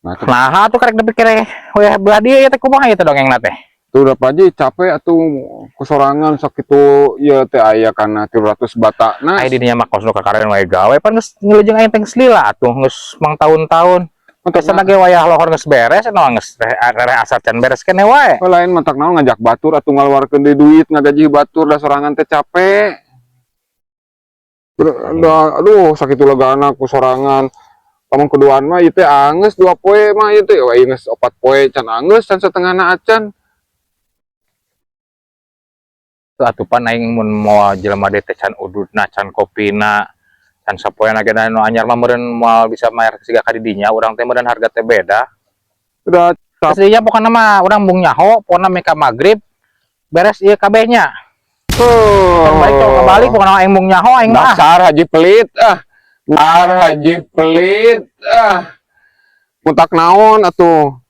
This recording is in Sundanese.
Nah, Nah, atuh karek dipikir we belah dieu ieu teh kumaha ieu teh dongengna teh? Tuh udah, Pak Haji, capek atuh kusorangan sakitu ieu teh aya kana 300 bata. Nah, Aya di dinya mah kos nu kakaren wae gawe pan geus ngelujeng aing teh geus lila atuh geus mangtaun-taun. Kesana ge wayah lohor geus beres eta mah geus rere asar can beres keneh wae. Oh, lain matak naon ngajak batur atuh ngaluarkeun deui duit ngagaji batur, da sorangan teh capek. Da, aduh, sakitu legana ku sorangan. Lamun keduaan mah ieu teh anggeus 2 poe mah ieu teh, wah, ieu geus 4 poe can anggeus, can setengahna acan. Tuh atuh pan aing mun moal jelema deui teh can ududna, can kopina, can sapoeana ge nu anyar mah meureun moal bisa mayar siga ka didinya, urang teh meureun harga teh beda. Udah. Terus dinya pokona mah urang mung nyaho, pokona meh ka magrib beres ieu kabeh nya. Oh. Balik tong kebalik, pokona aing mung nyaho aing mah. Dasar Haji pelit ah. Dasar Haji pelit ah. Mutak naon atuh.